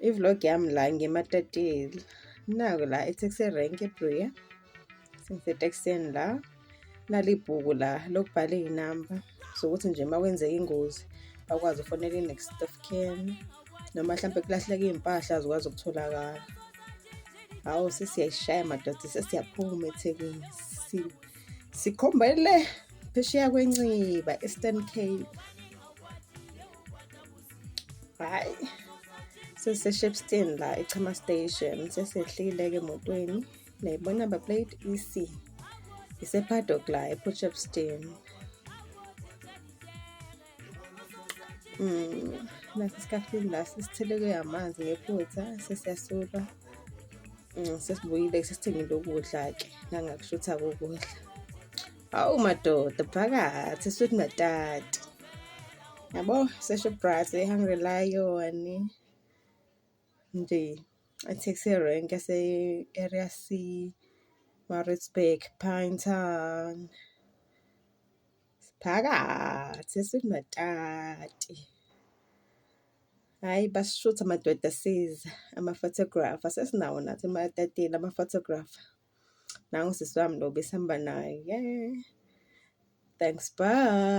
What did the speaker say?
I-vlog yami la ngimatatile. Naku la e-taxi rank eBerea. Sengisetekisini la. Nali ibhuku la lokubhala iy'namba zokuthi nje uma kwenzeka ingozi bakwazi ukufonela i-next of kin noma hlampe kulahleka iy'mpahla zikwazi ukutholakala. Hawu sesiyayishaya madoda sesiyaphuma eThekwini. Sikhombele phesheya kweNciba, Eastern Cape. Hhayi sesise-Shepstone la eChama Station sesehlile-ke emotweni nayibona number plate EC isePaddock la ePort Shepstone. Nasi isikafini la sesitheleke amanzi ngephutha sesiyasuka. Sesibuyile sesithengile ukudla-ke ngangakushutha-ke ukudla. Hawu madoda phakathi sweet matati. Yabo seshoprite e-Hungry Lion nje i-taxi rank yase-Area C, Maritzburg, Pinetown. Phakathi eSweet Matati. Hhayi basishutha madoda siza ama-photographer sesinawo nathi ematatile ama-photographer. Nangu usisi wami lo besihamba naye. Thanks, bye.